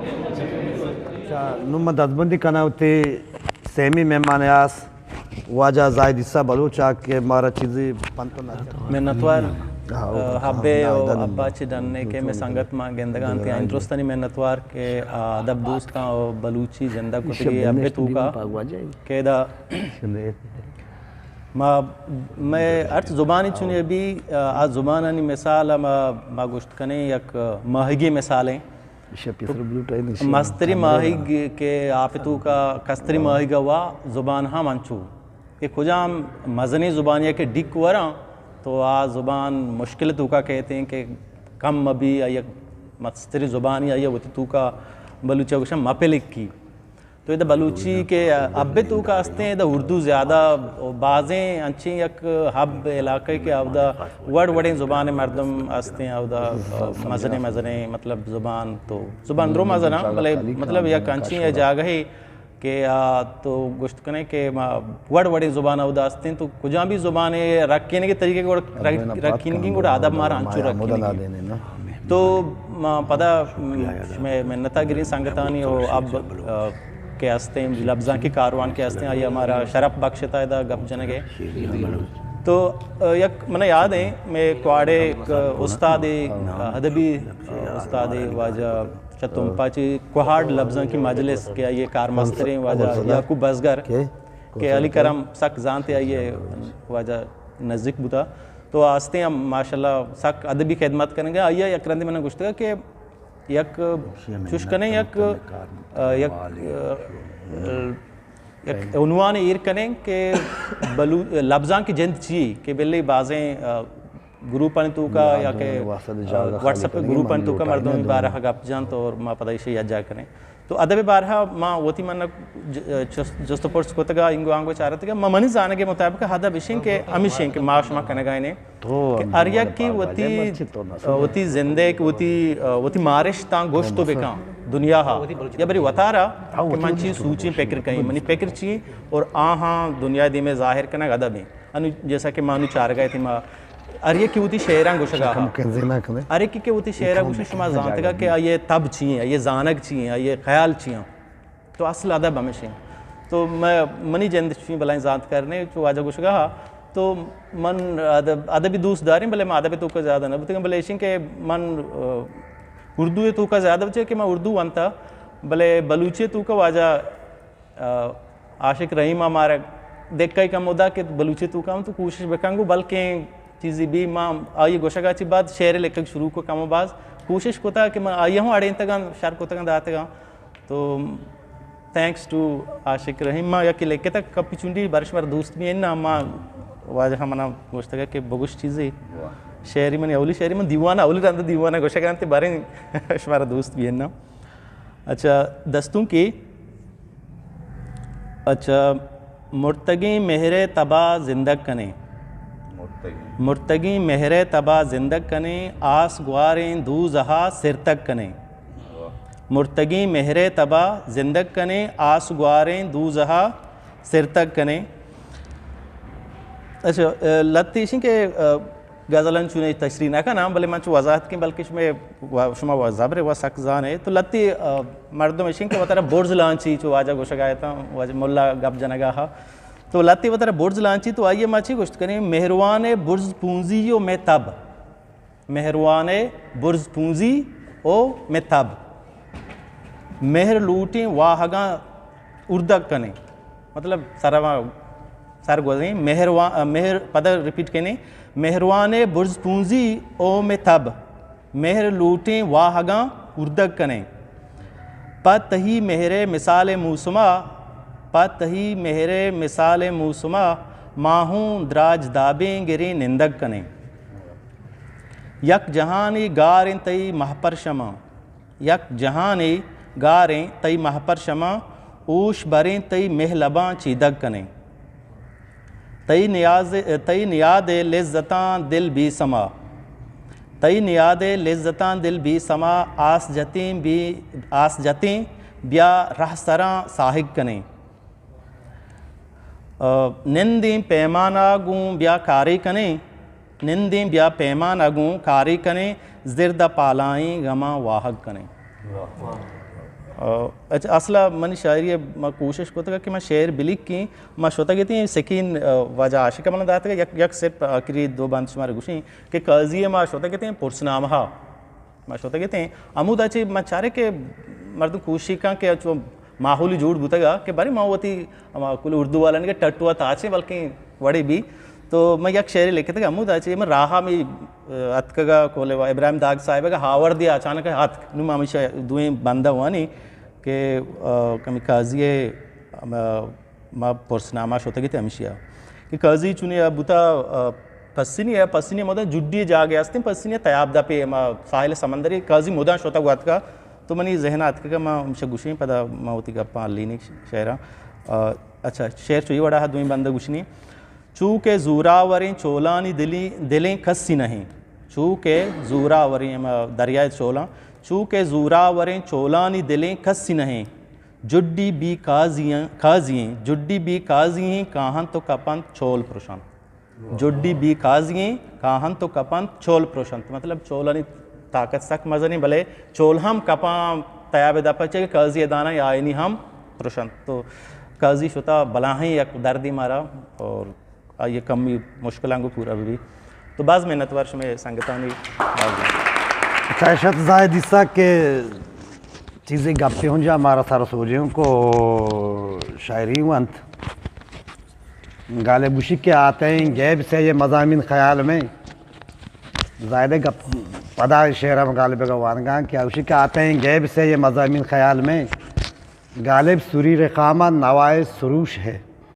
اچھا، نوں من دزبندی کناں وتی سیمی مہمان آس واجہ زاہد عیسیٰ بلوچ ءَ کہ مارا چیزے پنت و نصیحت۔ منتوار، ہاں، ہاں، حبے ہاں، و ہاں، ابا چہ ڈنے کہ مئے سنگت ما گندگاں تھی، آئین درستانی منتوار کہ ادب دوستاں و بلوچی زندگ کتگی حبے توکا کہ ادا ما، مئے ہرچ زبانی چونی بی، آ زبانانی مثال ما، ما گوشت کنیں یک ماہیگی مثالیں۔ مستری ماہیگ کہ آپ توکا کستری ماہیگ وا زبان ہم انچو کہ کجام مزنیں زبانی کہ ڈیک وراں تو آ زبان مشکل توکا کہتے ہیں کہ کم مبی، آئی مستری زبانی آئی وتی توکا بلوچی گوشن مپلکی۔ تو ادا بلوچی کہ حب توکا ہستیں، ادا اردو زیادہ، بازیں انچیں یک حب علاقہ کہ اودا وڑ وڑیں زبان مردم ہستیں، اودا مزنیں مزنیں مطلب زبان، تو زبان درو مزناں، بلے مطلب یک انچیں جاگہے کہ آ تو گوشت کنے کہ ما وڑ وڑیں زبان اودا ہستیں، تو کجام بھی زبان رکھینگی طریقے گڑا رکھینگی گڑا ادب مارا انچو رکھینگی۔ تو ما پدا، م، شمئے منتا گریں سنگتانی و اب، آ، کہ ہستیں، لبزانکی کاروان کہ ہستیں، آئی ہمارا شرف بخشتا ادا گپ جنگے۔ تو، آ، یک منا یاد ہیں، مئے کواڑے یک استاد، آ، ادبی، آ، استاد واجہ چہ تمپا چی کوہاڑ لبزانکی مجلس کہ آئی کارمستریں واجہ یعقوب بزگر کہ علی کرم سک زانتے، آئی واجہ نزدیک بوتا۔ تو آستیں ہم ماشاءاللہ سک ادبی خدمت کنگا۔ آئی یک رندے من گوشتگا کہ یک چوش کنیں یک، آ، یک، آ، یک عنوان ایر کنیں کہ بلو-، لبزانکی جند چی کہ بلے بازیں، آ، گروپانی توکا یا کہ، آ، واٹس ایپ گروپانی توکا مردم بارہ گپ جنت اور ما پدا ایشی یجا کنیں۔ تو ادب بارہ ما وتی من ج-، جست، جست و پرس کتگا، اینگو آنگو چارتگا، ما منی زانگے مطابق ادب اشیں کہ ہمیشیں کہ ما شما کنگائیں کہ ہر یکی وتی، وتی زندے کہ وتی، وتی مارشتاں گوشت و بکاں دنیا ہا۔ یا بری وتارا کہ من چی سوچیں، پکر کہیں، منی پکر چی اور آہاں دنیا دیمے ظاہر کنگ ادب ہیں۔ انو جیسا کہ مانو چارگا تھی ما ہر یکی وتی شعراں گوشگا ہا۔ ہر یکی کہ وتی شعراں گوشی شما زانتگا کہ آئی تب چی ہیں، آئی زانگ چی ہیں، آئی خیال چی ہیں۔ تو اصل ادب ہمیشیں۔ تو میں، منی جند چویں بلائیں زانت کرنے، چو واجہ گوشگا ہا، تو من ادب، ادبی دوست داریں، بلے ما ادب توکا زیادہ نہ بوتگاں، بلے ایشیں کہ من، آ، اردو توکا زیادہ بچے کہ من اردو وانتا، بلے بلوچی توکا واجہ، آ، عاشق رحیم ہمارا دکائی کم ادا کہ بلوچی توکا ہم تو کوشش بکن گو، بلکیں چیزی بھی ما آئی گوشگا چی بعد شعر لکھگ شروع کو کم و باز کوشش کتا کہ من آئی ہوں اڑینتگاں، شر کتگاں داتگاں۔ تو تھینکس ٹو عاشق رحیم، ما یکی لکھتا کپی چونڈی، بارش مر دوست بھی ہیں نا، ما واجہ منا گوشتگا کہ بگوش چیزی شعری، من اولی شعری من دیوانہ، اولی رند دیوانہ گوشگا انت، باریں شمارا دوست بھی ہیں نا۔ اچھا، دستوں کی، اچھا، مرتگیں مہر تبا زندگ کنیں۔ مرتگیں مہر تبا زندگ کنیں، آس گواریں دوزہا سرتگ کنیں۔ مرتگیں مہر تبا زندگ کنیں، آس گواریں دوزہا سرتگ کنیں۔ اچھا، لتی ایشیں کہ، غزلاں چونیں تشریح نہ کناں، بلے من چو وضاحت کیں، بلکہ شمے و-، شما و زبر و سک زانے۔ تو لتی، آ، مردم اشیں کہ وتارا برز لانچی چو واجہ گوشگا اتاں، واجہ ملا گپ جنگا ہا۔ تو لتی وتارا برز لانچی تو آئیے ما چی گوشت کنیں، مہروان برز پونزی و مے تب۔ مہروان برز پونزی و مے تب۔ مہر لوٹیں واہگاں اردگ کنیں۔ مطلب، سر، سر گوزیں، مہروان، مہر، پدا ریپیٹ کنیں، مہروان برز پونزی او مے تب، مہر لوٹیں واہگاں اردگ کنیں۔ پہ تہی مہر مثال موسما، پہ تہی مہر مثال موسما، ماہوں دراج دابیں گریں نندگ کنیں۔ یک جہانی گاریں تئی مہپر شما، یک جہانے گاریں تئی مہپر شما، اوش بریں تئی مہلباں چیدگ کنیں۔ تئی نیاز، تئی نیاد لذتاں دل بی سما، تئی نیاد لذتاں دل بی سما، آس جتیں بی، آس جتیں بیا رہ سراں ساہگ کنیں۔ آ، نندیں پیمانا گوں بیا کارے کنیں، نندیں بیا پیمانا گوں کارے کنیں، زرد ء پالائیں غماں واہگ کنیں۔ آ، اچھا، اصل ءَ منی شاعری ءَ ما کوشش کتگ کہ ما شعر بلکیں، ما شتگ اتیں سکین، آ، واجہ عاشق ءَ من داتگ، یک، یک صرف آخری دو بند شمارا گوشیں کہ قاضی ءَ ما شتگ اتیں پرسنامہ ءَ، ما شتگ اتیں ہمودا چہ ما چارے کہ مردم کوشش کن کہ چو ماحولی جوڑ بوتگ کہ بارے ما وتی ہما کل اردو والانی کہ ٹٹو ءَ تاچیں بلکیں وڑے بی۔ تو من یک شعرے لکھتگ ہمودا چہ من راہ ءَ می اتکگ ءَ کول ءَ ابراہیم داگ صاحب ءَ ہاوردی اچانک اتک۔ نوں ما ہمیشہ دوئیں بندہ وانی کہ، آ، کمی قاضی ءَ، آ، ما پرسنامہ شتگ اتیں ہمیشی ءَ کہ قاضی چونی ءَ بوتا، آ، پسنی ءَ، پسنی ءَ مدام جڈی جاگے ہستیں، پسنی ءَ تیاب دپے ما ساحل سمندری قاضی مدام شتگ اتکا۔ تو منی ذہن ءَ اتکگ ما ہمیشہ گوشیں پدا ما وتی گپاں ہلینی شعراں۔ آ، اچھا، شعر چو اے وڑا دوئیں بندہ گوشنی۔ چو کہ زوراوریں چولانی دلی، دلیں کسی نہیں۔ چو کہ زوراوریں، ہما دریائے چولاں۔ چو کہ زوراوریں چولانی دلیں کسی نہیں۔ جڈی بی قاضی ایں، قاضی ایں، جڈی بی قاضی ایں، کاہنت و کپنت چول پرشنت۔ جڈی بی قاضی ایں، کاہنت و کپنت چول پرشنت۔ مطلب چولانی طاقت سک مزنیں، بلے چول ہم کپاں تیاب دپا چہ قاضی دانا یا آئینی ہم پرشنت۔ تو قاضی شتا بلاہیں یک دردی مارا اور آئی کمی مشکلاں گوں پورا بہ بی۔ تو باز منتوار شمے سنگتانی، باز منت۔ اچھا، ارشد زاہد عیسیٰ کہ چیزے گپے ہوں جا مارا سر سوجے ہوں کو شاعری ہوں انت۔ غالب گوشی کہ آتے ہیں غیب سے یہ مضامین خیال میں۔ زاہد گپ پدا شعر ہم غالب کا وانگاں کہ گوشی کہ آتے ہیں غیب سے یہ مضامین خیال میں۔ غالب سری رقامہ نوائے سروش ہے۔